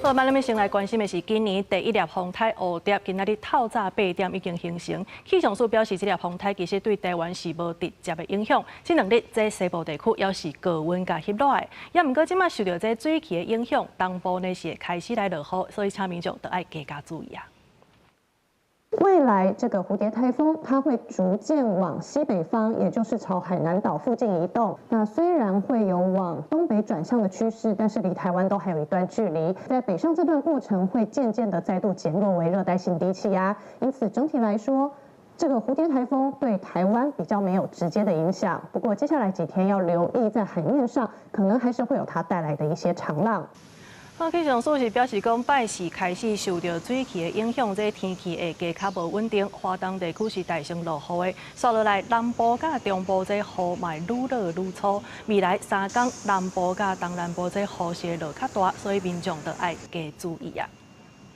好，咱們先來關心的是今年第一粒風颱蝴蝶，今仔日透早8點已經形成。氣象署表示，這粒風颱其實對台灣是無直接的影響。這2日，這西部地區猶是高溫佮翕熱的，也毋過這馬受著這水汽的影響，東部呢是會開始來落雨，所以請民眾著愛加加注意啊。未來這個蝴蝶颱風，它會逐漸往西北方，也就是朝海南島附近移動。那雖然會有往東北轉向的趨勢，但是離台灣都還有一段距離。在北上這段過程，會漸漸的再度減弱為熱帶性低氣壓。因此整體來說，這個蝴蝶颱風對台灣比較沒有直接的影響。不過接下來幾天要留意，在海面上可能還是會有它帶來的一些長浪。啊，氣象署是表示講，拜四開始受著水汽的影響，這天氣會加較無穩定。華東地區是大先落雨的，紲落來南部佮中部這雨嘛會愈落愈粗。未來3工南部佮東南部這雨勢會落較大，所以民眾著愛加注意啊。